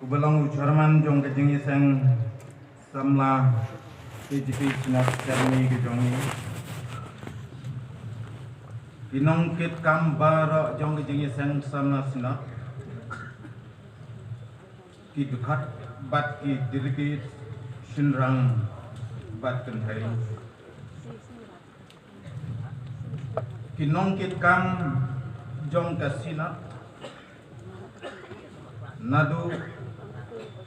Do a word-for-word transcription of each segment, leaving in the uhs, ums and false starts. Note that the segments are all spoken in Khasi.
Ba long u chairman jong ka jingïaseng samla K J P Synod Academy ka jong ngi. Ki nongkitkam baroh jong ka jingïaseng samla Synod. Ki dkhot bad ki delegate shynrang bad kynthei. Ki nongkitkam jong ka Synod. Naduh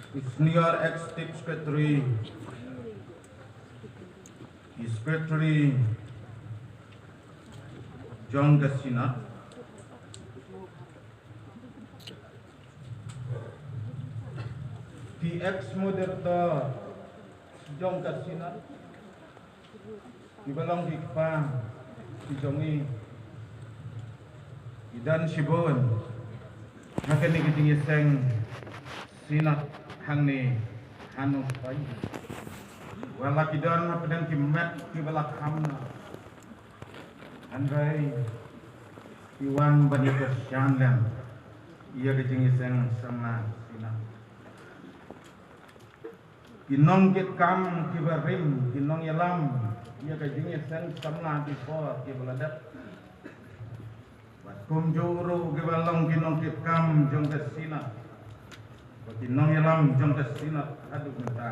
u Senior Executive Secretary, u Secretary jong ka Synod, ki ex-moderator jong ka Synod, kiba long ki kpa ki jong ngi, ki don shibun ha kane ka jingïaseng Synod hangne ha Nongstoiñ. Wat la ki don hapdeng ki met kiba la kham noh, hynrei ki wan ban ïa kyrshan lem ïa ka jingïaseng samla Synod. Ki nongkitkam kiba rim, ki nongïalam ïa ka jingïaseng samla ki por kiba la dep. Bad kumjuh ruh kiba long ki nongkitkam jong ka Synod, bad ki nongïalam jong ka Synod haduh mynta.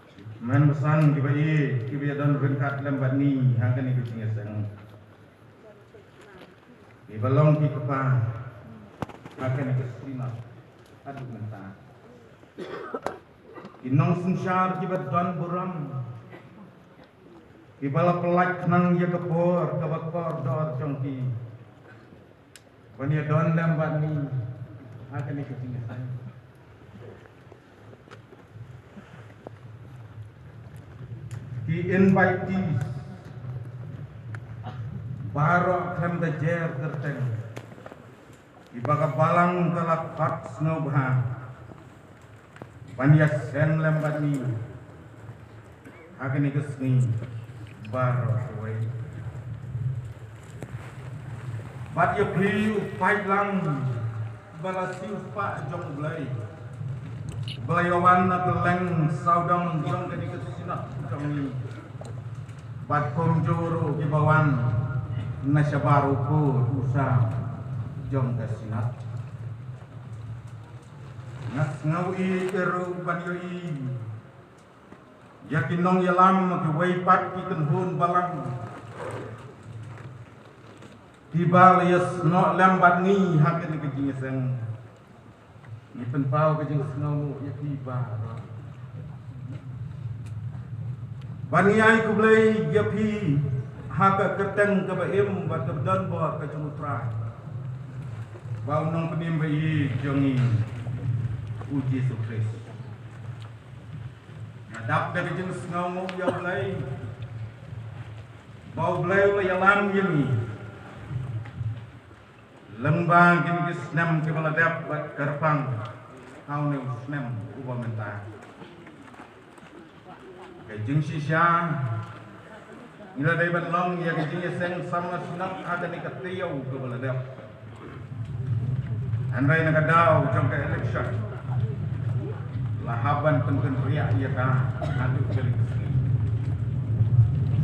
Ki hynmen ba san kiba ïeit kiba ïadon ryngkat lem bad ngi ha kane ka jingïaseng. Kiba long ki kpa ha kane ka Synod haduh mynta. Ki nongsynshar kiba don burom, kiba la pyllait khnang ïa ka por kaba kordor jong ki ban ïadon lem bad ngi ha kane ka jingïaseng. Ki invitees baroh khlem da jer kyrteng, kiba ka Balang ka la khot sngewbha ban ïaseng lem bad ngi ha kane ka sngi baroh kawei. Bad ïa phi u paidlang ba la siewspah jong U Blei, ba la ïa wan na kylleng sawdong jong kane ka Synod jong ngi. Bad kumjuh ruh kiba wan na shabar u kur u sam jong ka Synod. Nga sngew ïeit ruh ban ïohi ïa ki nongïalam kiwei pat ki kynhun balang kiba la ïasnoh lem bad ngi ha kane ka jingïaseng. Ngi pynpaw ka jingsngewnguh ïa phi baroh. Ban ngi ai khublei ïa phi ha ka kyrteng kaba im bad kaba don bor ka jong U Trai, ba u Nongpynim ba ïeit jong ngi U Jisu Khrist. Nga dap da ka jingsngewnguh ïa U Blei ba U Blei u la ïalam ïa ngi lyngba kine ki snem kiba la dep bad kyrpang ha une u snem uba mynta. Ka jingshisha ngi la dei ban long ïa ka jingïaseng samla Synod ha kane ka taïew kaba la dep. Hynrei na ka daw jong ka election la hap ban pynkynriah ïa ka haduh kali ka sngi.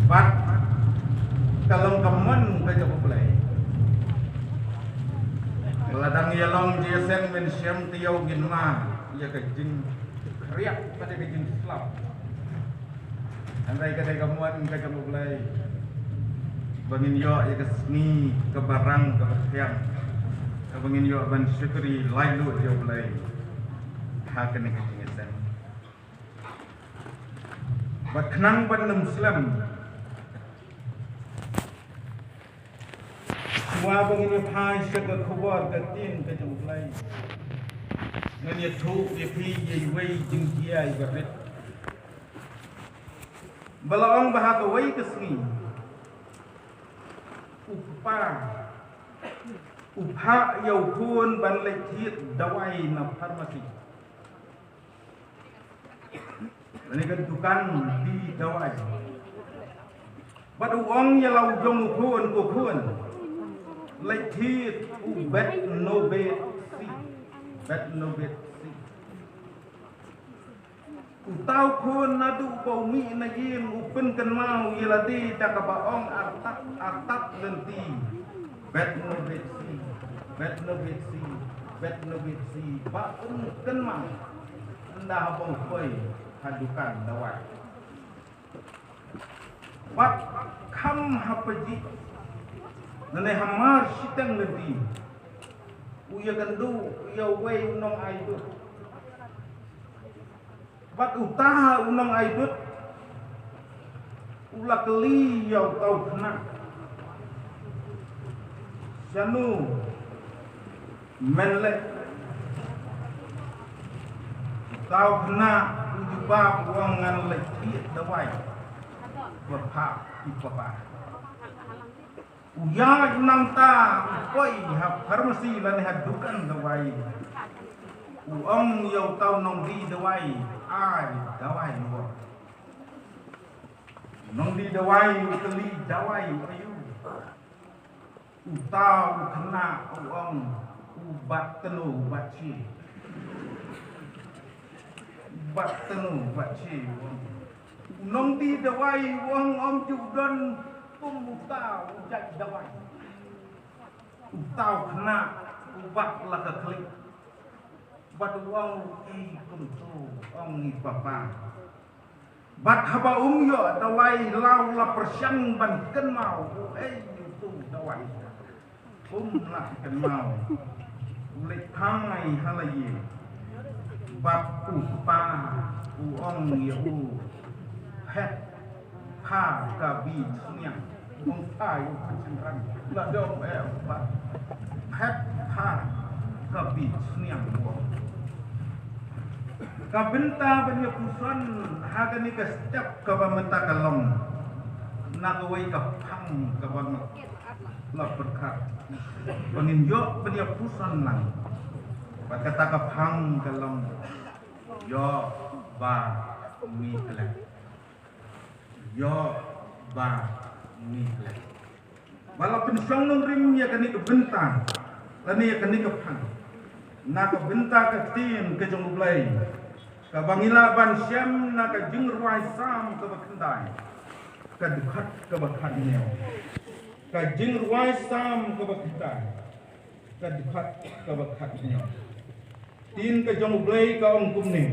Bad ka long ka mon ka jong U Blei. Ka la dang ïa long jingïaseng mynshem taïew ngin mad ïa ka jingkhriat bad ïa ka jingslap. Hynrei ka dei ka mon ka jong U Blei ba ngin ïoh ïa ka sngi kaba rang kaba thiang, kaba ngin ïoh ban shakri laitluid ïa U Blei ha kane ka jingïaseng. Bad khnang ban ym slem, shuwa ba ngin ïa phai sha ka khubor ka ktien ka jong U Blei, ngan ïathuh ïa phi ïa iwei i jingkren iba rit. Ba la ong ba ha kawei ka sngi u kpa u phah ïa u khun ban leit thied dawai na pharmacy, lane ka dukan die dawai. Bad u ong ïa la u jong u khun, ko khun, leit thied u Betnobet C. Betnobet C. Uta u khun naduh ba u mih na ïing u pynkynmaw ïa lade da kaba ong artat artat lynti. Bet no bet si, bet no bet si, bet no bet si, ba un kynmaw ynda haba u poi ha dukan dawai. Bad kham ha pajih lane hamar shiteng lynti u ïakynduh ïa uwei u nongai dud. Bad uta u nongai dud u la kylli ïa uta u khynnah, shano men leh? Uta u khynnah u jubab u ong ngan leit thied dawai ba phah i papa. U ïaid nangta u poi ha pharmacy lane ha dukan dawai. U ong ïa uta u nongdie dawai, ai dawai mo. Nongdie dawai u kylli dawai u aïu. Uta u khynnah u ong u bat tnu bat shi. Bat tnu bat shi u ong. U nongdie dawai u ong ym ju don kum uta u jait dawai. Uta u khynnah u bat la ka khlieh. Bad u ong ei kumtu ong i papa. Bad haba um ïoh dawai la u la pyrshang ban kynmaw u ei utu dawai. Um lah kynmaw. U leit phai ha la ïing. Bad u kpa u ong ïa u, phet pha ka bi sniang. Ong pha ïa u ka shynrang. La dom eh u kpa. Phet pha ka bi sniang u ong. Ka bynta ban ïa puson ha kane ka step kaba mynta ka long na kawei ka phang kaba nga la pyrkhat ba ngin ïoh ban ïa puson lang. Bad kata ka phang ka long ïoh ba ngi klet. Ïoh ba ngi klet. Ba la pynshong nongrim ïa kane ka bynta lane ïa kane ka phang na ka bynta ka ktien ka jong U Blei, kaba ngi lah ban shem na ka jingrwai Salm kaba khyndai, ka dkhot kaba khathynñiew. Ka jingrwai Salm kaba khyndai, ka dkhot kaba khathynñiew. Ktien ka jong U Blei ka ong kumne: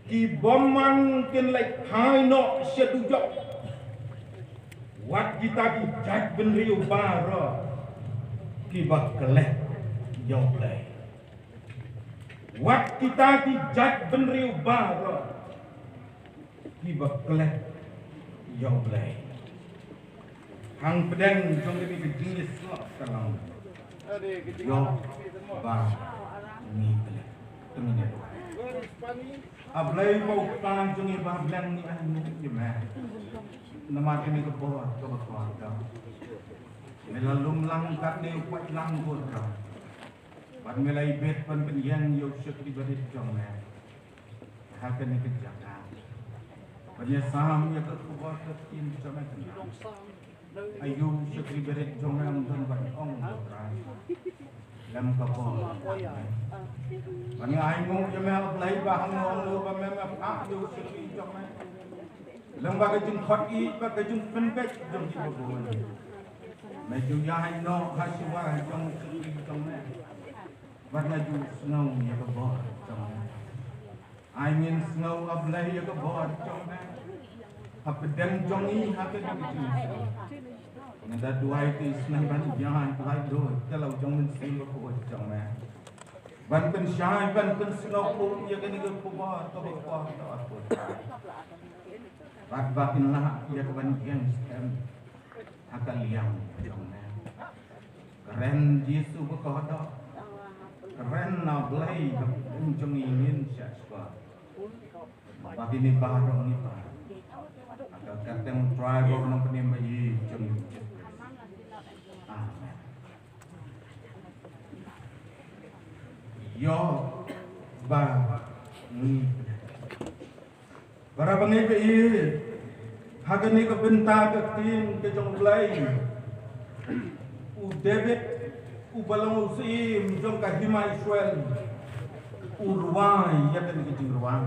Ki bymman kin leit phai noh sha dujok. Wat kita ki jaitbynriew baroh kiba klet ïa U Blei. Wat kita ki jaitbynriew baroh kiba klet ïa U Blei. Hapdeng jong kane ka jingïasyllok ka long ïoh ba ngi klet. Te ngin ïa duwai. A Blei ba u Kpa jong ngi ba ha bneng, ngi ainguh ïa me namar kane ka bor kaba kordor. Me la lum lang katne u pait lang kordor. Bad me la ibit ban pynïeng ïa u shakri barit jong me ha kane ka jaka ban ïasam ïa ka khubor ka ktien jong me. Aïu u shakri barit jong me um don ban ong, ko Trai, lem ka bor. Bad nga ainguh ïa me, A Blei, ba hangno hangno ba me, me phah ïa u shakri jong me, lem bad ka jingkhot ïeit bad ka jingpynbeit jong ki babun. Me ju ïaid noh ha shuwa jong u shakri jong me bad nga ju sngew ïa ka bor jong me. Ai ngin sngew, A Blei, ïa ka bor jong me hapdeng jong ngi ha kane ka jingsngew. Nga da duwai te isynei ban ïaid lait luid ïa la u jong Mynsiem Bakhuid jong me ban pynshai ban pynsngewthuh ïa kane ka khubor kaba kordor, ko Trai. Bad ba kin lah ïa ka ban ïeng skhem ha ka liang jong me. Kren Jisu ba kordor. Kren, A Blei, ba kum jong ngi ngin shah shuwa. Ba kine baroh ngi pan ha ka kyrteng Trai bad Nongpynim ba ïeit jong ngi. Amen. Ïoh ba ngi Para bangeit ba ïeit, ha kane ka bynta ka ktien ka jong U Blei, u David uba long u syiem jong ka hima Israel u rwai ïa kane ka jingrwai.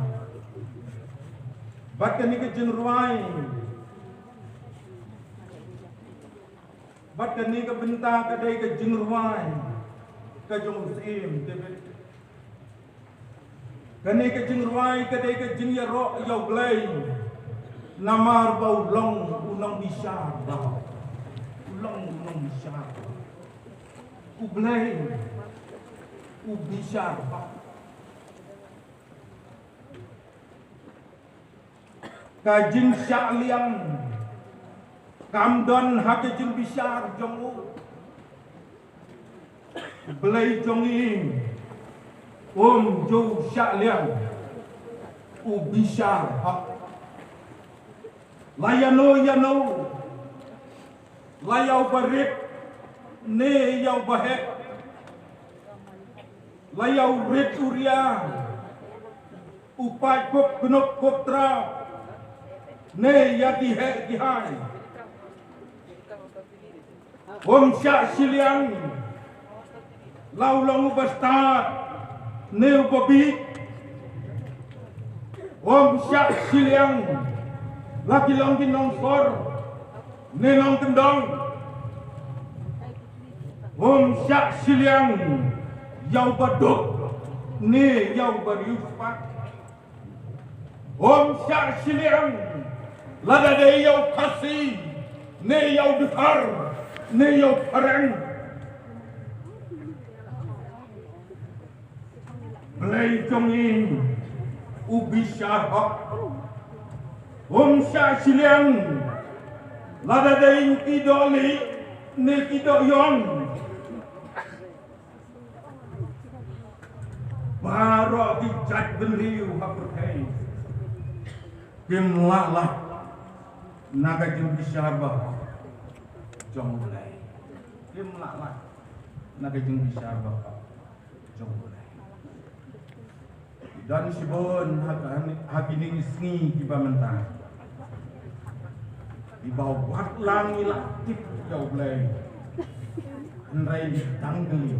Bad kane ka jingrwai, bad kane ka bynta ka dei ka jingrwai ka jong u Syiem David. Kane ka jingrwai ka dei ka jingïaroh ïa U Blei, namar ba u long u nongbishar ba, u long u nongbishar. U Blei u bishar ba. Ka jingshah liang kam don ha ka jingbishar jong u. Blei jong ngi um ju shah liang, u bishar hok. La ïano ïano, la ïa u barit ne ïa u baheh, la ïa u rit u ria, u paid kup khnuk kup trap ne ïa ki heh ki hai. Um shah shiliang la u long u bastad ne u babieit. Um shah shiliang la ki long ki nongshor ne nongkyndong. Um shah shiliang ïa u baduk ne ïa u bariewspah. Um shah shiliang lada dei ïa u Khasi ne ïa u Dkhar ne ïa u Phareng. Blei jong ngi u bishar hok. Um shah shiliang lada dei ki dohlieh ne ki dohïong. Baroh ki jait bynriew ha pyrthei kim lah lait na ka jingbishar ba jong U Blei. Kim lah lait na ka jingbishar ba jong U Blei. Don shibun ha ka, ha kine ki sngi kiba mynta, kiba wat lang ngi la tip ïa U Blei, hynrei ngi dang kylli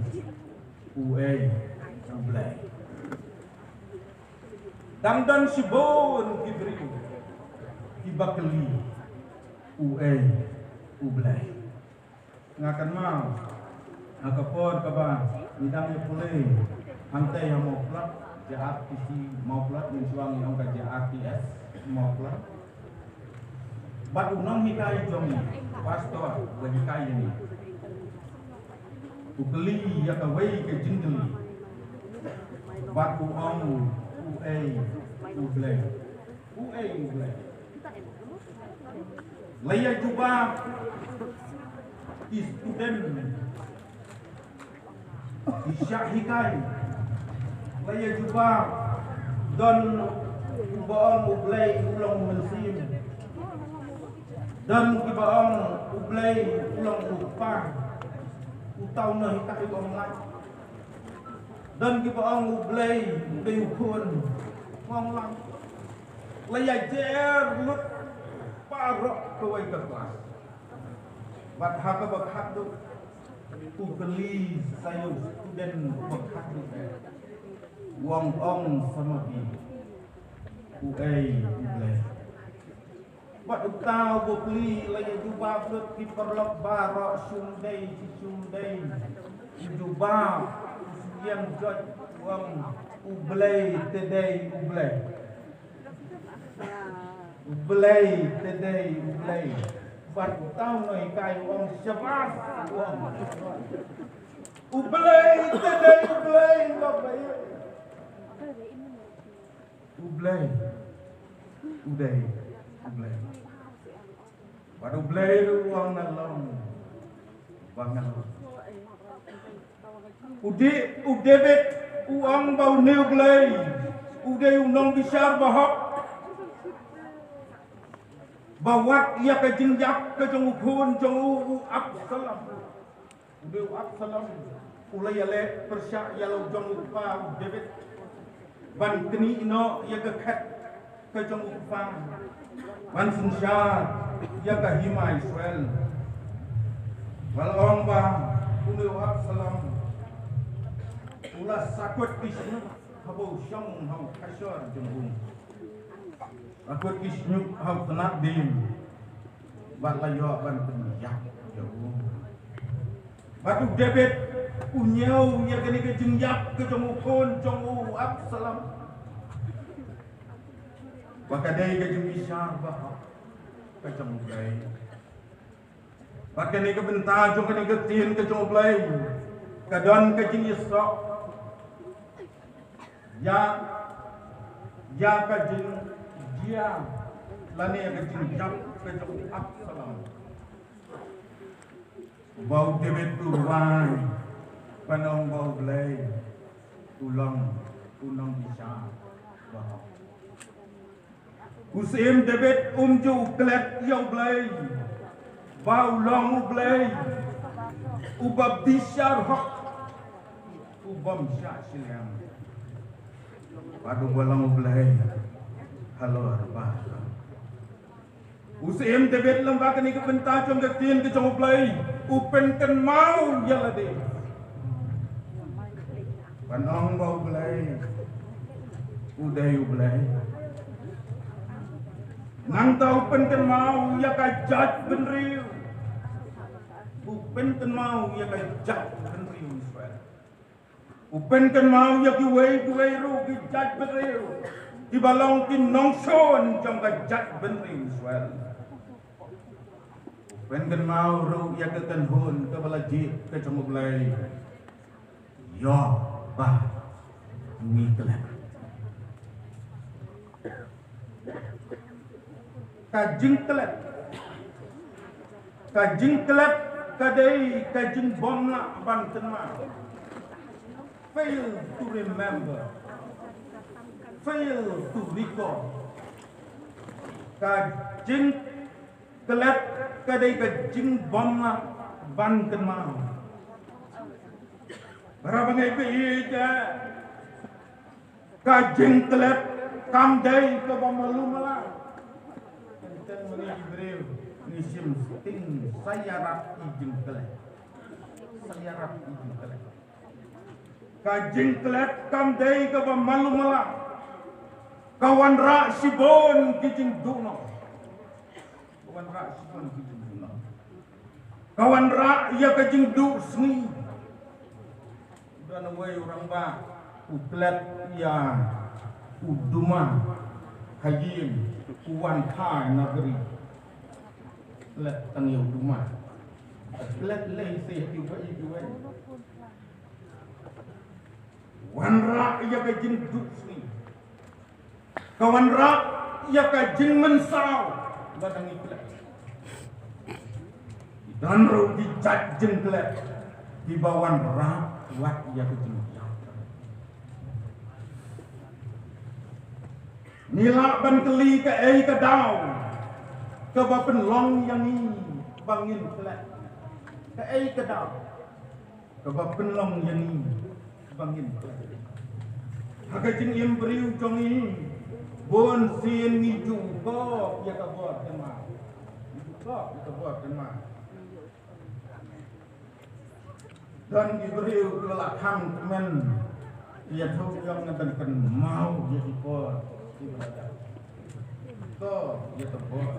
uei U Blei. Dang don shibun ki briew kiba kylli uei U Blei. Nga kynmaw ha ka por kaba ngi dang ïa pule hangtei ha Mawplat, J R T C Mawplat, mynshuwa ngi ong ka J R T S Mawplat. Bad u nonghikai jong ngi, pastor, u hikai ïa ngi, u kylli ïa kawei ka jingkylli. Bad u ong, uei U Blei? Uei U Blei? La ïa jubab ki student, ki shah hikai. La ïa jubab, don uba ong U Blei u long u Mynsiem. Don kiba ong U Blei u long u Kpa. Uta u nonghikai u ong lait. Don kiba ong U Blei u dei u Khun. U ong lait. La ïa jer lut baroh kawei ka klas. Bad ha kaba khatduh, u kylli sa ïa u student uba khatduh. U ong, ong sa ma phi, uei U Blei? Bad uta u bapli la ïa jubab lut, ki paralok baroh shum dei shi shum dei. U jubab, u sngewthuh, u ong, U Blei te dei U Blei. U Blei te dei U Blei. Bad uta u nonghikai u ong, shabas, u ong, U Blei te dei U Blei, baba ïa. U Blei u dei U Blei. Bad U Blei ruh u ong, nga long ba nga long. U Di-, u David u ong ba une U Blei u dei u nongbishar bahok, ba wat ïa ka jingïap ka jong u khun jong u, u Absalom. U dei u Absalom u la ïaleh pyrshah ïa la u jong u kpa u David ban knieh noh ïa ka khet ka jong u kpa ban synshar ïa ka hima Israel. Ba la ong ba une u Absalom u la sakut ki shnong haba u shong ha u khashor jong u. La kut ki shñiuh ha u tnat dien bad la ïoh ban pynïap ïa u. Bad u David u ñiew ïa kane ka jingïap ka jong u khun jong u Absalom. Ba ka dei ka jingbishar ba hok ka jong U Blei. Bad kane ka bynta jong kane ka ktien ka jong U Blei ka don ka jingïasoh ïa, ïa ka jingjia lane ïa ka jingïap ka jong u Absalom. Ba u David u rwai ban ong ba U Blei u long u nongbishar ba hok. U Syiem David um ju klet ïa U Blei ba u long U Blei uba bishar hok, u bym shah shiliang, bad uba long U Blei halor baroh. U Syiem David lyngba kane ka bynta jong ka ktien ka jong U Blei u pynkynmaw ïa lade ban ong ba U Blei u dei U Blei. Nangta u pynkynmaw ïa ka jaitbynriew, u pynkynmaw ïa ka jaitbynriew Israel. U pynkynmaw ïa kiwei kiwei ruh ki jaitbynriew kiba long ki nongshun jong ka jaitbynriew Israel. U pynkynmaw ruh ïa ka kynhun kaba la jied ka jong U Blei. Ïoh ba ngi klet. Ka jingklet. Ka jingklet ka dei ka jingbymlah ban kynmaw. Fail to remember. Fail to recall. Ka jingklet ka dei ka jingbymlah ban kynmaw. Para bangeit baieit, ka jingklet kam dei kaba malu mala. Teng ma ngi ki briew ngi shim sting sa ïarap ki jingklet. Sa ïarap ki jingklet. Ka jingklet kam dei kaba malu mala. Ka wanrah shibun ki jingduh noh. Ka wanrah shibun ki jingduh noh. Ka wanrah ïa ka jingduh sngi. Don uwei u rangbah u klet ïa u duma ha ïing, u wan phai na bri. Klet tang ïa u duma. Klet lei se ha ki wei ki wei. Wanrah ïa ka jingduh sngi. Ka wanrah ïa ka jingmynsaw lada ngi klet. Don ruh ki jait jingklet kiba wanrah wat ïa ka jingïap. Ngi lah ban kylli kaei ka daw kaba pynlong ïa ngi ba ngin klet. Kaei ka daw kaba pynlong ïa ngi ba ngin klet. Ha ka jingim briew jong ngi, bun sien ngi ju kop ïa ka bor kynmaw. Ngi ju kop ïa ka bor kynmaw. Don ki briew kiba la khang kmen ïathuh ïa nga ban kynmaw ïa ki por kiba la dep. Kop ïa ka bor.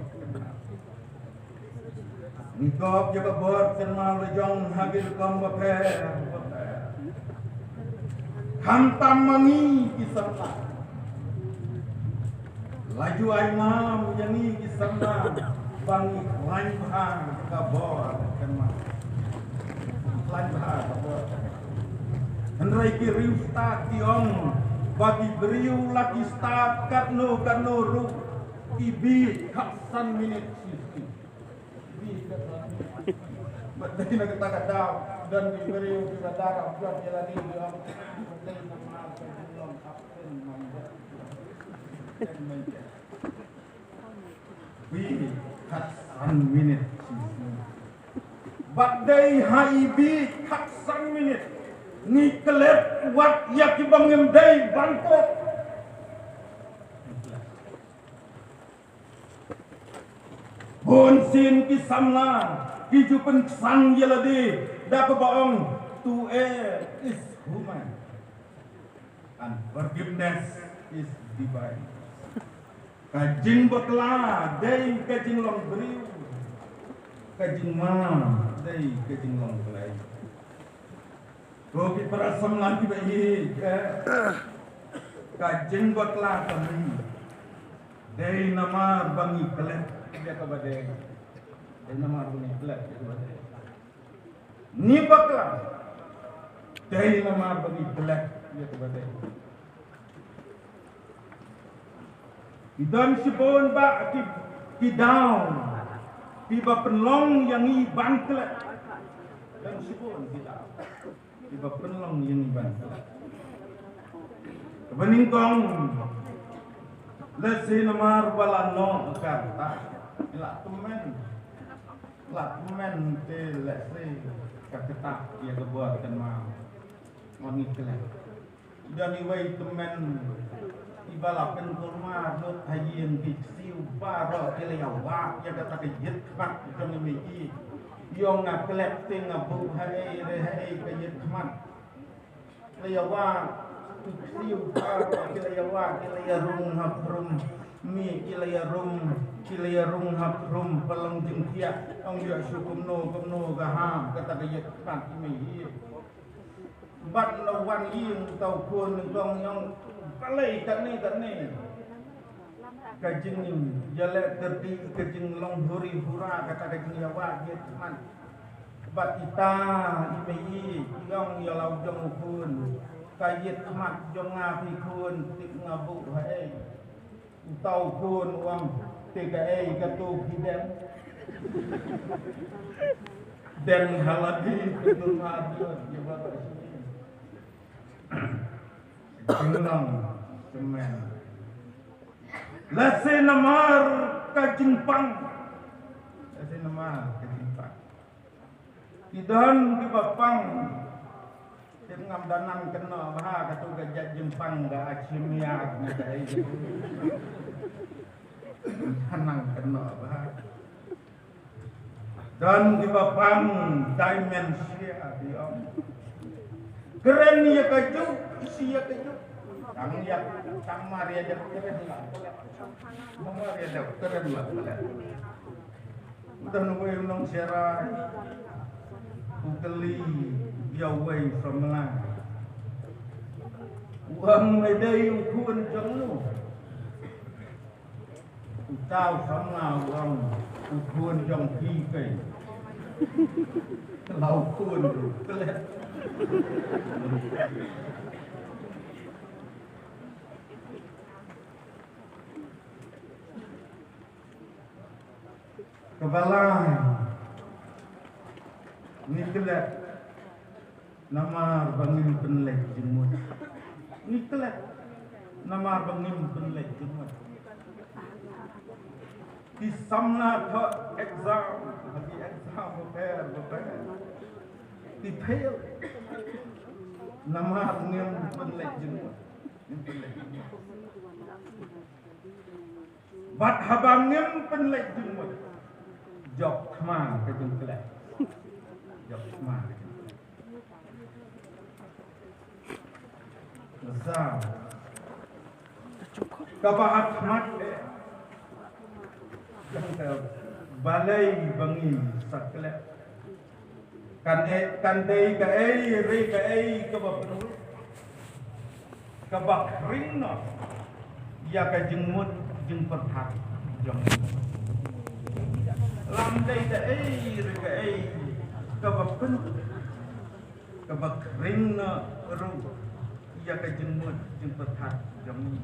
Ngi kop ïa ka bor kynmaw la jong ha ki rukom bapher bapher. Khamtam ma ngi ki samla. La ju ai nam ïa ngi ki samla ba ngi khlaiñ bha ka bor kynmaw. Khlaiñ bha ka bor kynmaw. Hynrei ki riewstad ki ong ba ki briew la ki stad katno katno ruh ki bieit khatsan minit shisien. Bieit khatsan minit. Bad dei na kata ka daw don ki briew kiba da ka blot ïa lade ki ong. Bieit khatsan minit. Bad dei ha i bieit khatsan minit ngi klet wat ïa kiba ngim dei ban klet. Bun sien ki samla ki ju pynksan ïa lade da kaba ong, "To err is human and forgiveness is divine." Ka jingbakla dei ka jinglong briew. Ka jingma dei ka jinglong Blei. Ko ki para samla kiba ïeit, eh, ka jingbakla ka mih dei namar ba ngi klet ïa kaba dei. Dei namar ba ngi klet ïa kaba dei. Ngi bakla dei namar ba ngi klet ïa kaba dei. Ki don shibun bah ki, ki daw kiba pynlong ïa ngi ban klet. Don shibun ki daw kiba pynlong ïa ngi ban klet. Kaba nyngkong, lehse namar ba la noh ka rta, la tymmen. La tymmen te lehse ka ktah ïa ka bor kynmaw. Ngi klet. Don iwei i tymmen iba la pynkulmar lut ha ïing, ki ksiew baroh ki la ïawad ïa kata ka ïit khmat jong i mei. I ong nga klet te nga buh haei re haei ka ïit khmat. Ki la ïawad, ki ksiew baroh ki la ïawad, ki la ïarung ha khrum miej, ki la ïarung, ki la ïarung ha khrum palong jingthiah. Ong ïoh shu kumno kumno ka hap kata ka ïit khmat i mei. Bad na wan ïing uta u khun nyngkong ong balei kane kane. Ka jingïaleh kyrkieh, ka jinglong huri hura kata ka jingïawad ïit khmat. Bad ita i mei i ong ïa la u jong u khun, ka ïit khmat jong nga phi khun, tip nga buh haei. Uta u khun u ong te kaei kato phi dem. Dem ha lade kato ma ïa ba ka sini. Jinglong tymmen. Lehse namar ka jingpang. Lehse namar ka jingpang. Ki don kiba pang. Tip ngam da nang kynnoh bha katu ka jait jingpang ka anemia ne kaei. Da nang kynnoh bha. Don kiba pang dementia ki ong. Kren ïa kajuh, isih ïa kajuh. Tang ïa, tang mar ïa dep kren la. Mar ïa dep kren la. Don uwei u nongsharai u kylli ïa uwei u samla. U ong me dei u khun jong no? Uta u samla u ong u khun jong phi kei. La u khun ruh klet. Kaba lai, ngi klet namar ba ngim pynleit jingmut. Ngi klet namar ba ngim pynleit jingmut. Ki samla thoh exam, ki exam bapher bapher, ki fail namar ngim pynleit jingmut. Ngim pynleit jingmut. Bad haba ngim pynleit jingmut, jop thma ka jingklet. Jop thma ka jingklet. Sa kaba ha khmat eh, balei ba ngi sa klet? Kan e-, kan dei kaei re kaei kaba pynlut, kaba khring noh ïa ka jingmut jingpyrkhat jong ngi. Lam dei kaei re kaei kaba pynlut, kaba khring noh ruh ïa ka jingmut jingpyrkhat jong ngi.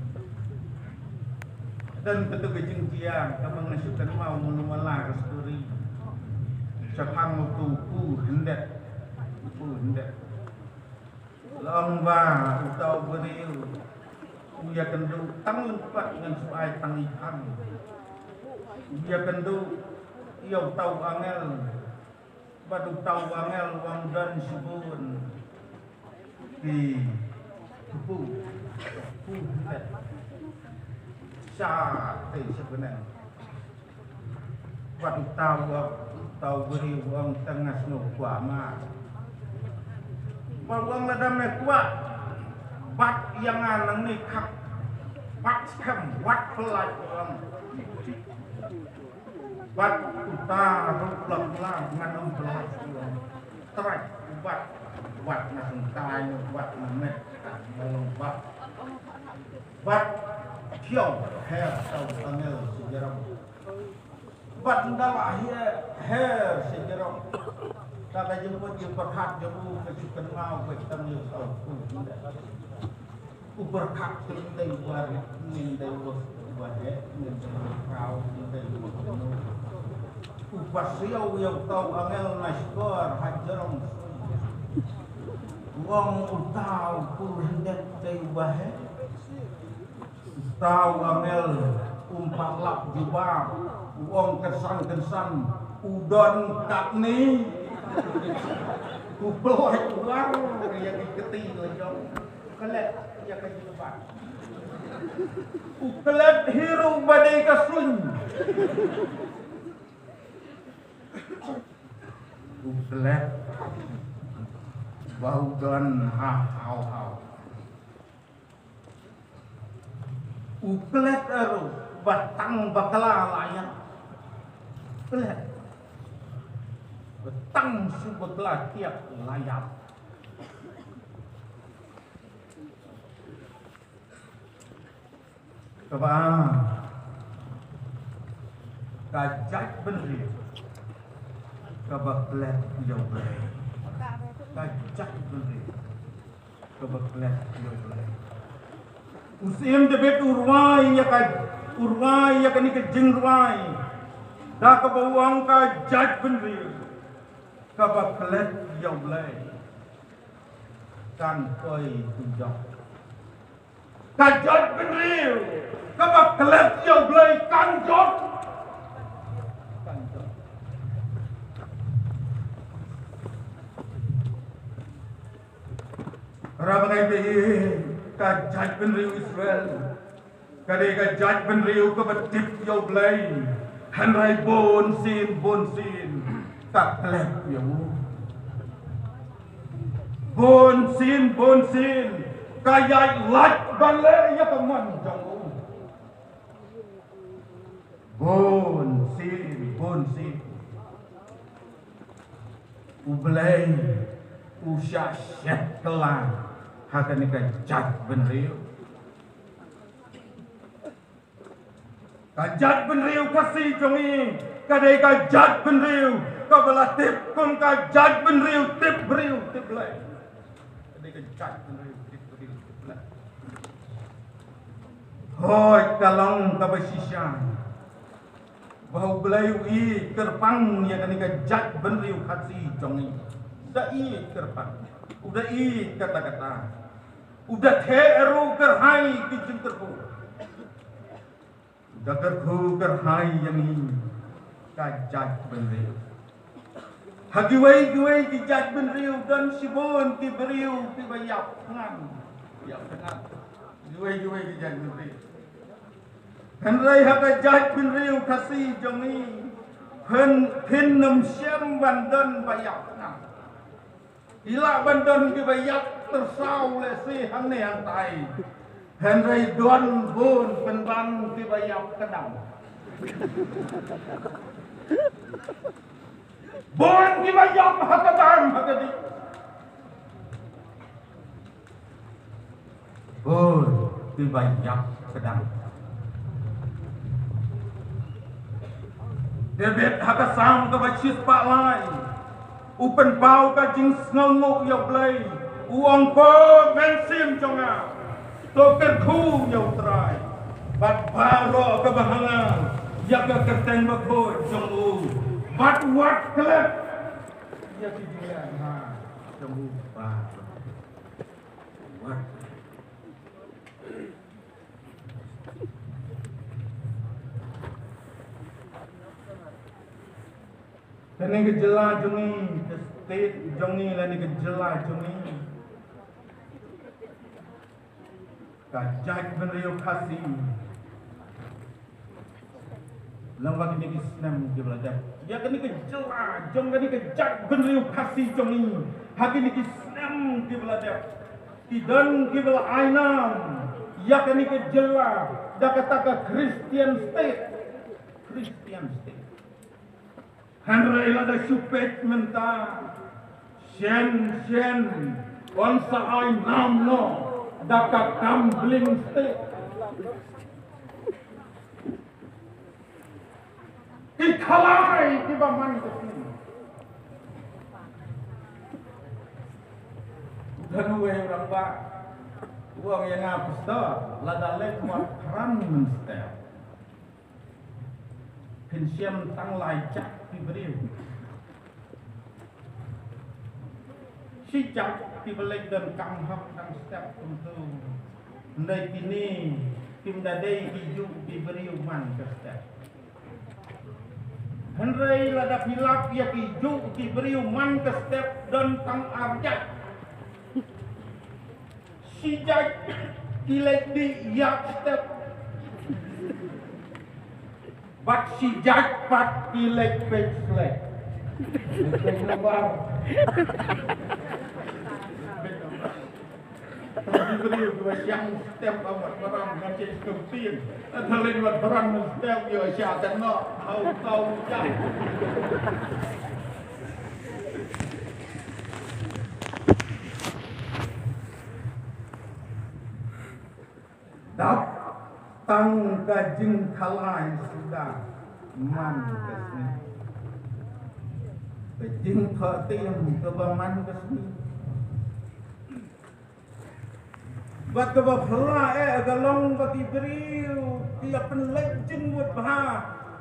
Don katu ka jingjia kaba nga shu kynmaw mano mala ka story. Shaphang utu u Pu Hyndet. U Pu Hyndet. La ong ba uta u briew u ïakynduh tang lympat ngan shu ai tang i thang. U ïakynduh ïa uta u angel. Bad uta u angel u ong don shibun ki kpu, kpu hyndet. Sha te sha bneng. Bad uta u ong, uta u briew u ong tang nga sngewkwah ma. Ba u ong lada me kwah bat ïa nga nangne khap. Wat skhem, wat pynlait u ong. Bad uta ruh la pynlait, ngan ym pynlait u ong. Trai, wat, wat na sngewtai, wat na met, wat na long bad. Wat thiaw, her, tau angel sejrong. Bad ynda la her, her sejrong. Ka ka jingmut jingpyrkhat jong u ka shu kynmaw ka jingtang ïa u. U pyrkhat te ym dei uba rit, ym dei uba heh, ym dei uba khraw, ym dei uba kynnoh. U pasiaw ïa uta u angel na shkor ha jrong. U ong uta u pur hyndet dei uba heh. Uta u angel um pat lap jubab, u ong kynsan kynsan, u don katne. U pynlait u war ïa ki kti la jong. Klet ïa ka jubab. U klet hi ruh ba dei ka suiñ. U klet ba u don ha haw haw. U klet ruh ba tang bakla la ïap. Klet ba tang shu bakla tiap la ïap. Kaba ar, ka jaitbynriew kaba klet ïa U Blei. Ka jaitbynriew kaba klet ïa U Blei. U Syiem David u rwai ïa ka, u rwai ïa kane ka jingrwai da kaba u ong ka jaitbynriew kaba klet ïa U Blei kan poi tu jok. Ka jaitbynriew kaba klet ïa U Blei kan jot. Kan jot. Para bangeit, ka jaitbynriew Israel ka dei ka jaitbynriew kaba tip ïa U Blei. Hynrei bun sien, bun sien ka klet ïa u. Bun sien, bun sien ka ïaid lait ban leh ïa ka mon jong u. Bun sien, bun sien U Blei u shah shet kylla ha kane ka jaitbynriew. Ka jaitbynriew Khasi jong ngi ka dei ka jaitbynriew kaba la tip kum ka jaitbynriew tip briew tip Blei. Ka dei ka jaitbynriew tip briew tip Blei. Hooid, ka long kaba shisha ba U Blei u ïeit kyrpang ïa kane ka jaitbynriew Khasi jong ngi. Da ïeit kyrpang, u da ïeit katta katta. U da theh ruh kyrhai ki jingkyrkhu. Da kyrkhu kyrhai ïa ngi ka jaitbynriew. Ha kiwei kiwei ki jaitbynriew don shibun ki briew kiba ïap thngan. Ïap thngan. Kiwei kiwei ki jaitbynriew. Hynrei ha ka jaitbynriew Khasi jong ngi phin, phin ym shym ban don ba ïap thngan. Ki lah ban don kiba ïap tyrsaw lehse hangne hangtai. Hynrei don bun pynban kiba ïap kdang. Bun kiba ïap ha kdang ha kding. Bun kiba ïap kdang. David ha ka Salm kaba shispah lai u pynpaw ka jingsngewnguh ïa U Blei. U ong, ko mynsiem jong nga, to kyrkhu ïa U Trai, bad baroh kaba ha nga ïa ka kyrteng bakhuid jong u, bad wat klet ïa ki jingleh bha jong u baroh. Wat Kane ka jylla jong ngi, ka state jong ngi lane ka jylla jong ngi, ka jaitbynriew Khasi. Lyngba kine ki snem kiba la dep, ïa kane ka jylla jong kane ka jaitbynriew Khasi jong ngi, ha kine ki snem kiba la dep, ki don kiba la ai nam ïa kane ka jylla da kata ka Christian state. Christian state. Hynrei lada shu peit mynta, shen shen yn sa ai nam noh da ka gambling state. Ki khalai kiba man ka sngi. Don uwei u rangbah u ong ïa nga, pastor, lada leit wad phran mynstep, phin shem tang lai jait ki briew. Shi jait kiba leit donkam hok tang step kumto. Hynrei kine kim da dei kijuh ki briew man ka step. Hynrei lada phi lap ïa kijuh ki briew man ka step, don tang ar jait. Shi jait ki leit dih ïa step. Bad shi jait pat ki leit peit slek. Peit nombar. Ki briew kiba shang step ha wad baram, nga check step tieng. Lada leit wad baram step, ïoh sha kano. Hau tau jait. Dap tang ka jingkhalai suda man ka sngi. Ka jingthoh tim kaba man ka sngi. Bad kaba phylla eh ka long ba ki briew ki ïa pynleit jingmut bha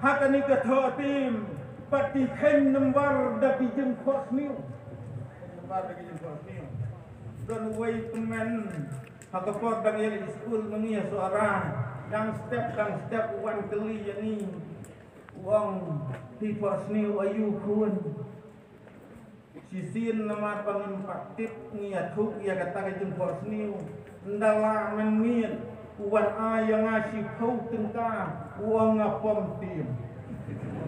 ha kane ka thoh tim. Bad ki kheiñ nombar da ki jingphohsniew. Nombar da ki jingphohsniew. Don uwei u tymmen ha ka por dang ïaleit skul ma ngi ha Sohra, dang step dang step u wan kylli ïa ngi. U ong, phi phohsniew aïu khun? Shisien namar ba ngim pat tip, ngi ïathuh ïa kata ka jingphohsniew. Ynda la mynmiet u wan ai ïa nga shiphew tyngka, u ong nga pom tim.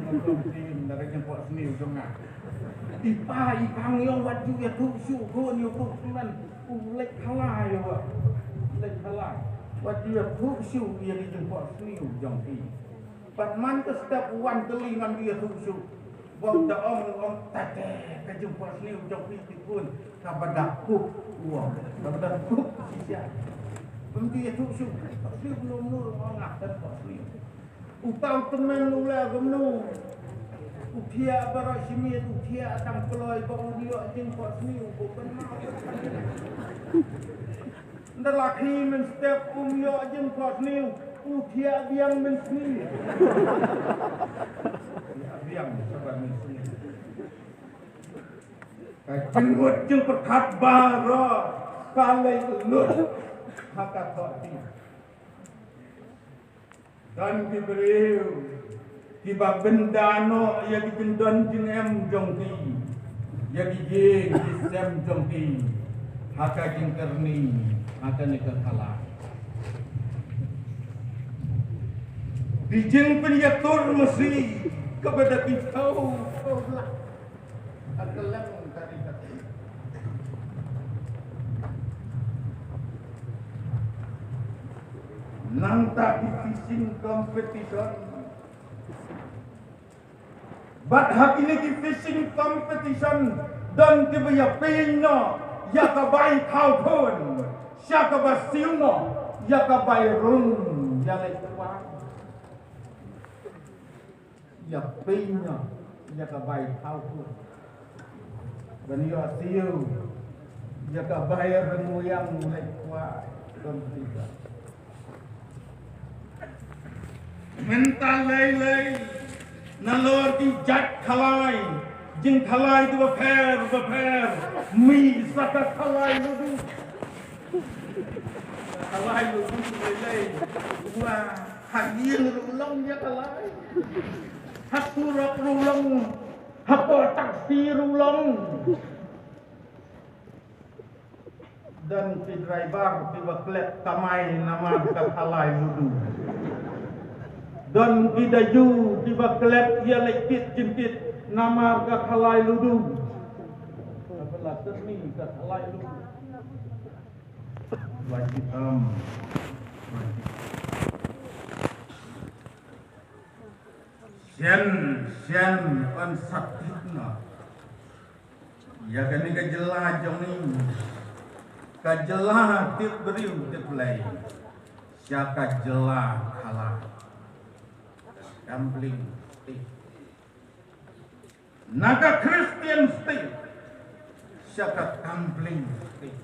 Nga pom tim da ka jingphohsniew jong nga. I pa i pa ngi ong wat ju ïathuh shuh, khun, ïathuh shuh man. U leit khalai ïa u. U leit khalai. Wat ju ïathuh shuh ïa ka jingphohsniew jong phi. Bad man ka step u wan kylli ngam ju ïathuh shuh. Bad da ong, ong, tate ka jingphohsniew jong phi te khun, kaba da kup, u ong. Kaba da kup shisha. Bym ju ïathuh shuh. Phohsniew kumno kumno, ong, nga phohsniew. Uta u tymmen u leh kumno? U thiah baroh shi miet, u thiah tang kloi ba un ïoh jingphohsniew, u kynmaw. Ynda la khie mynstep um ïoh jingphohsniew, u thiah biang mynsngi. Thiah biang shabar mynsngi. Ka jingmut jingpyrkhat baroh ka leit lut ha ka thoh tim. Don ki briew kiba bynda noh ïa ki jingdon jingem jong ki, ïa ki ïing ki sem jong ki, ha ka jingkyrni, ha kane ka khalai. Ki jingpynïatur masi kaba da ki thaw, thaw lah. Ka kylleng ka ri ka ti. Nangta ki fishing competition. Bad ha kine ki fishing competition, don kiba ïa pynïoh ïa ka bai thaw khun, sha kaba siew noh ïa ka bai rung ïa leit kwai. Ïa pynïoh ïa ka bai thaw khun. Ban ïoh siew ïa ka bai ryngiang leit kwai. Don pynïoh. Mynta lei lei nalor ki jait khalai, jingkhalai kiba pher bapher, mih sa ka khalai ludu. Khalai ludu lei lei. Wah. Ha ïing ruh long ïa ka lai. Ha surok ruh long. Hapoh taxi ruh long. Don ki driver kiba klet kamai namar ka khalai ludu. Don ki daju kiba klet ïa leit kit jingkit namar ka khalai ludu. Ka pynlait ni ka khalai ludu. Ba ki tam. Shen, shen, yn sa tip noh ïa kane ka jylla jong ngi, ka jylla tip briew tip Blei, sha ka jylla khala. Gambling state. Na ka Christian state sha ka gambling state.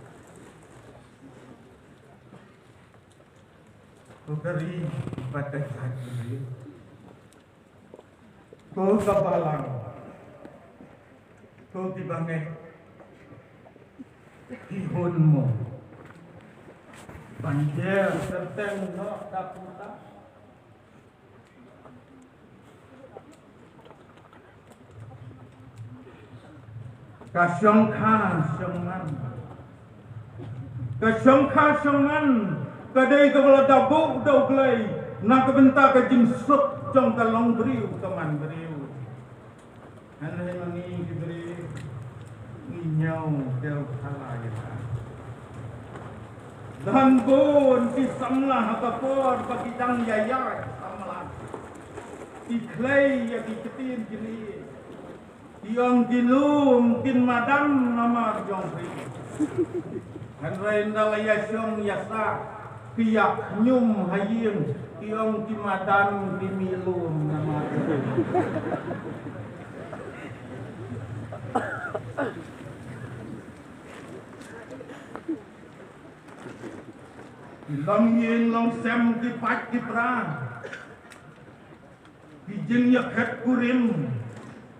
Ko ka ri bad ka jaitbynriew, ko ka balang, ko ki bangeit, ki hun mo ban jer kyrteng noh da kumta. Ka shongkha shongman, ka shongkha shongman ka dei kaba la da buh da U Blei na ka bynta ka jingsuk jong ka longbriew ka manbriew. Hynrei ma ngi ki briew ngi ñiew dewkhala ïa ka. Don bun ki samla ha ka por ba ki dang ïaid samla, ki khlei ïa ki ktien jingïeit. Ki ong ki lum kin madan namar jong phi. Hynrei ynda la ïa shong ïa sah ki ïa khñium ha ïing, ki ong ki madan ki mih lum namar jong phi. Ki long ïing long sem, ki pait ki pra, ki jingïakhet kurim,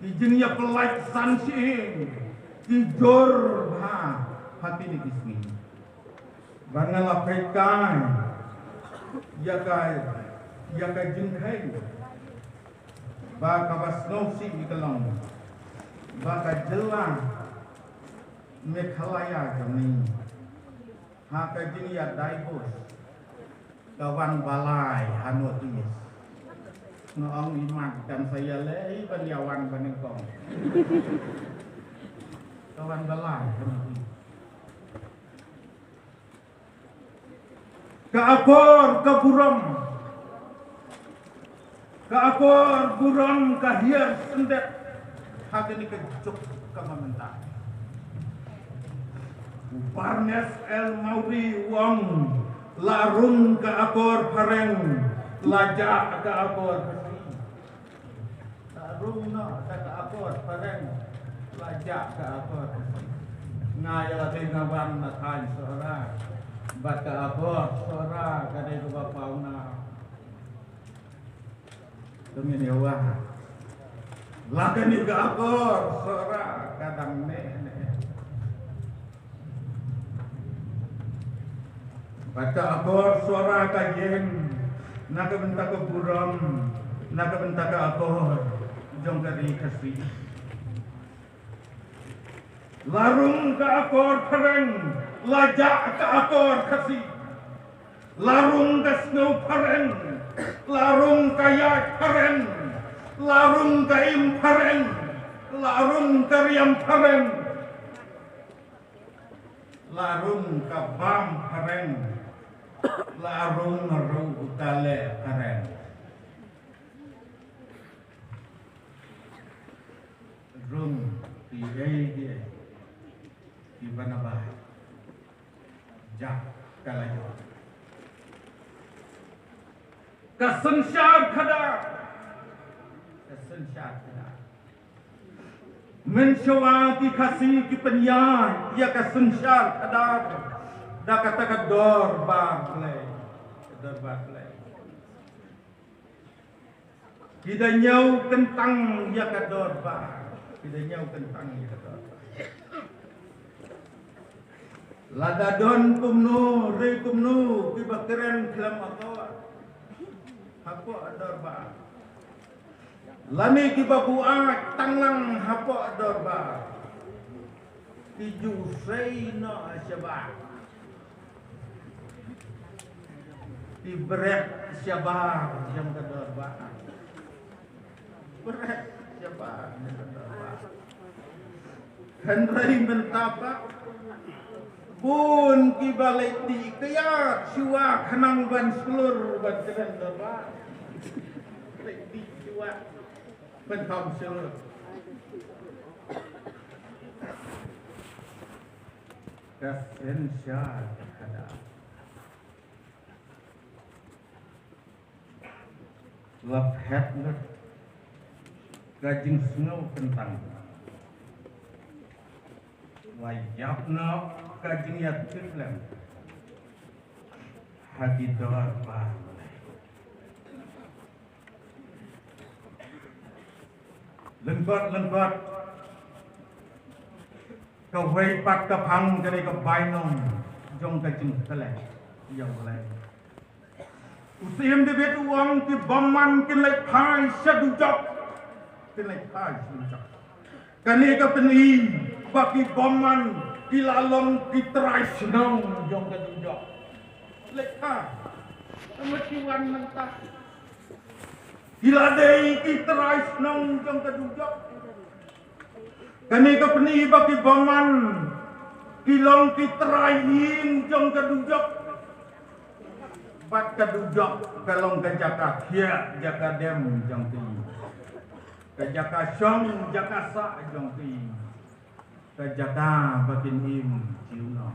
ki jingïapynlait san shyieng, ki jur bha ha kine ki sngi. Ba nga la peit kai ïa ka, ïa ka jingkheiñ ba kaba sngewsih ïa ka long ba ka jylla Meghalaya jong ngi ha ka jingïa divorce ka wan ba lai ha North East. Nga ong i mat kan sa ïaleh ban ïa wan ba nyngkong. Ka wan ba lai ha North East. Ka akor ka burom, ka akor burom ka hiar syndet ha kane ka juk kaba mynta. U Barnes L Mawrie u ong, la rung ka akor phareng, la jah ka akor Khasi. La rung noh ka akor phareng, la jah ka akor Khasi. Nga ïa la dei nga wan na thaiñ Sohra bad ka akor Sohra ka dei kaba pawnam. Te ngin ïa wad la kane ka akor Sohra ka dang neh neh. Bad ka akor Sohra ka ïeng na ka bynta ka burom, na ka bynta ka akor jong ka ri Khasi. La rung ka akor phareng, la jah ka akor Khasi. La rung ka sngew phareng, la rung ka ïaid phareng, la rung ka im phareng, la rung ka riam phareng, la rung ka bam phareng, la rung ruh ka leh phareng. Rung kiei kiei kiba na bai. Jah ka la ïoh. Ka synshar khadar, ka synshar khadar. Mynshuwa ki Khasi ki pynïaid ïa ka synshar khadar da kata ka dorbar Blei, ka dorbar Blei. Ki da ñiew kyntang ïa ka dorbar. Ki da ñiew kyntang ïa ka dorbar. Lada don kumno re kumno kiba kren khlem akor hapoh dorbar, lane kiba buaid tang lang hapoh dorbar, ki ju sei noh shabar. Ki bret shabar jong ka dorbar. Bret shabar jong ka dorbar. Hynrei mynta pat Bun kiba leit dih kyiad shuwa khnang ban shlur ban kren da ba. Leit dih shuwa ban kham shlur. Ka synshar ka khadar. La phet lut ka jingsngew kyntang. La ïap noh ka jingïathuh lem ha ki dorbar. Lyngkot lyngkot kawei pat ka phang ka dei ka bainong jong ka jingkhleh ïa U Blei. U Syiem David u ong ki bymman kin leit phai sha dujok. Kin leit phai sha dujok. Kane ka pyni ba ki bymman ki la long ki trai shnong jong ka dujok. Leit phai. Tang ki wan mynta. Ki la dei ki trai shnong jong ka dujok. Kane ka pyni ba ki bymman ki long ki trai ïing jong ka dujok. Bad ka dujok ka long ka jaka thiah jaka dem jong ki. Ka jaka shong jaka sah jong ki. Ka jaka ba kin im junom.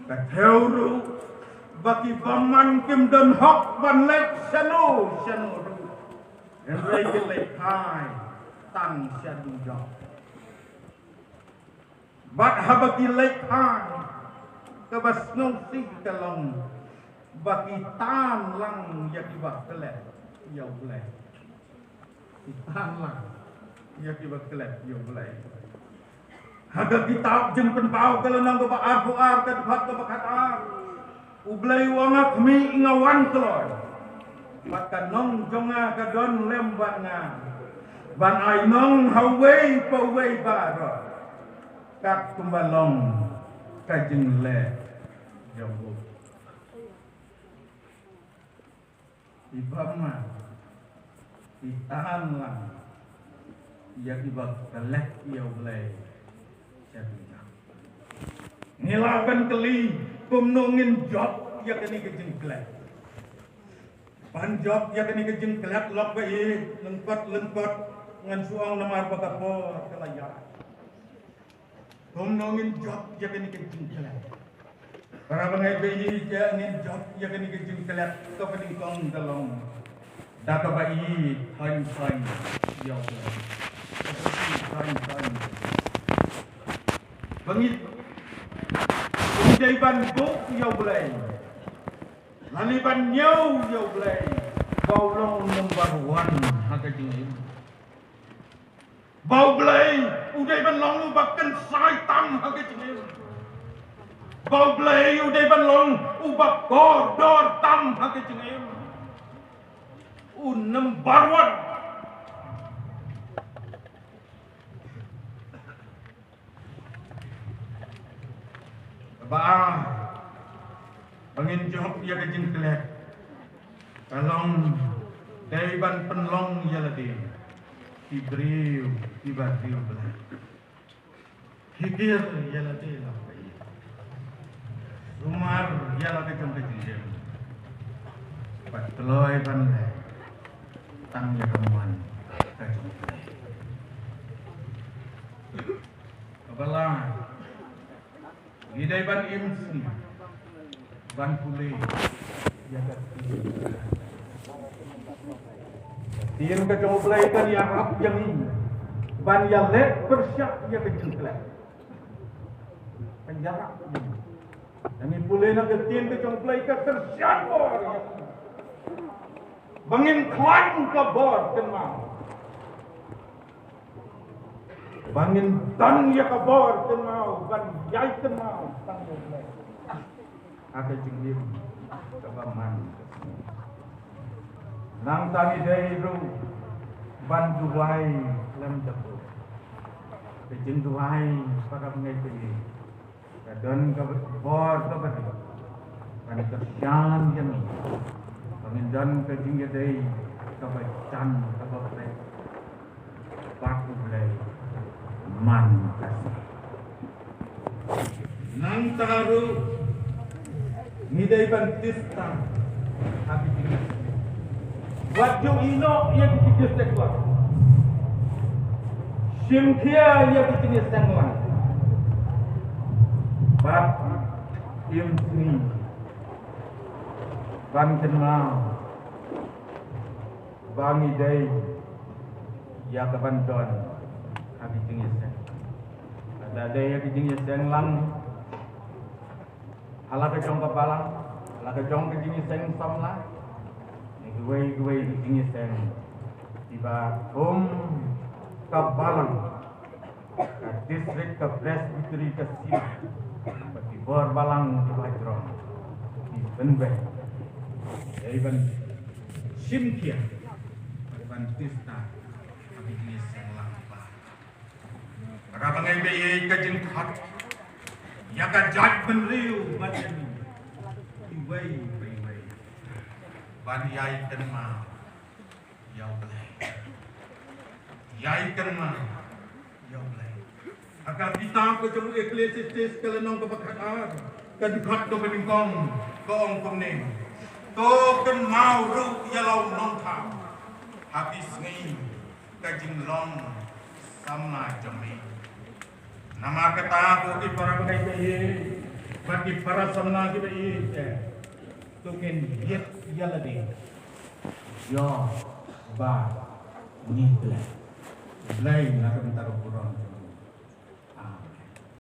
Ka thew ruh ba ki bymman kim don hok ban leit shano shano ruh. Hynrei ki leit phai tang sha dujok. Bad haba ki leit phai, kaba sngewsih ka long ba ki tan lang ïa kiba klet ïa U Blei. Ki tan lang ïa kiba klet ïa U Blei. Ha ka kitab Jingpynpaw ka lynnong kaba arphew ar ka dkhot kaba khatar, U Blei u ong, nga khmih, nga wan kloi. Bad ka nong jong nga ka don lem bad nga ban ai nong ha uwei pa uwei baroh, kat kumba long ka jingleh jong u. Ki bymman ki tan lang ïa kiba klet ïa U Blei sha dujok. Ngi lah ban kylli, kumno ngin jop ïa kane ka jingklet? Ban jop ïa kane ka jingklet, lok ba ïeit, lyngkot lyngkot ngan shu ong namar ba ka por ka la ïaid. Kumno ngin jop ïa kane ka jingklet? Para bangeit, ba ïeit, ngin jop ïa kane ka jingklet, kaba nyngkong ka long da kaba ïeit thaiñ thaiñ ïa U Blei. Thaiñ thaiñ. Ba ngi, ngi dei ban buh ïa U Blei, lane ban ñiew ïa U Blei ba u long number one ha ka jingim. Ba U Blei u dei ban long uba kynsai tam ha ka jingim. Ba U Blei u dei ban long uba kordor tam ha ka jingim. U number one. Kaba ar, ba ngin jop ïa ka jingklet, ka long dei ban pynlong ïa lade ki briew kiba riewblad. Khikir ïa lade la ka ïa. Sumar ïa la ka jong ka jingim. Bad kloi ban leh tang ïa ka mon ka jong U Blei. Kaba lai, ngi dei ban im sngi ban pule ïa ka ktien. Ktien ka jong U Blei kan ïarap ïa ngi ban ïaleh pyrshah ïa ka jingklet. Kan ïarap ïa ngi. Ngi pule na ka ktien ka jong U Blei ka kyrshan bor ïa ngi ba ngin khlaiñ ka bor kynmaw. Ba ngin don ïa ka bor kynmaw ban ïai kynmaw tang ïa U Blei ha ka jingim kaba man. Nangta ngi dei ruh ban duwai lem da buh. Ka jingduwai para bangeit, ka don ka bor kaba ri ban kyrshan ïa ngi ba ngin don ka jingïadei kaba jan kaba bret bad U Blei man ka sngi. Nangta ruh ngi dei ban tista ha ki jingïaseng. Wat ju ïehnoh ïa ki jingïaseng wat. Shim khia ïa ki jingïaseng wat. Bad im sngi ban kynmaw ba ngi dei ïa ka ban don ha ki jingïaseng. Lada dei ïa ki jingïaseng lang ha la ka jong ka balang, ha la ka jong ka jingïaseng samla, ne kiwei kiwei ki jingïaseng kiba kum ka balang, ka district, ka presbytery, ka sila, bad ki bor balang kiba jrong, ki pynbeit ïa ban shim khia, ïa ban tista ha ki jingïaseng lang ba. Para bangeit ba ïeit, ka jingkhot ïa ka jaitbynriew ba ïa ngi iwei pa iwei ban ïai kynmaw ïa U Blei. Ïai kynmaw ïa U Blei. Ha ka kitab ka jong u Ecclesiastes ka lynnong kaba khatar, ka dkhot kaba nyngkong, ka ong kumne: To kynmaw ruh ïa la u nongthaw ha ki sngi ka jinglong samla jong me. Namar kata, ko ki para bangeit ba ïeit bad ki para samla kiba ïeit, eh, to ngin ïit ïa lade ïa ba ngi klet. Blei na ka bynta ka burom.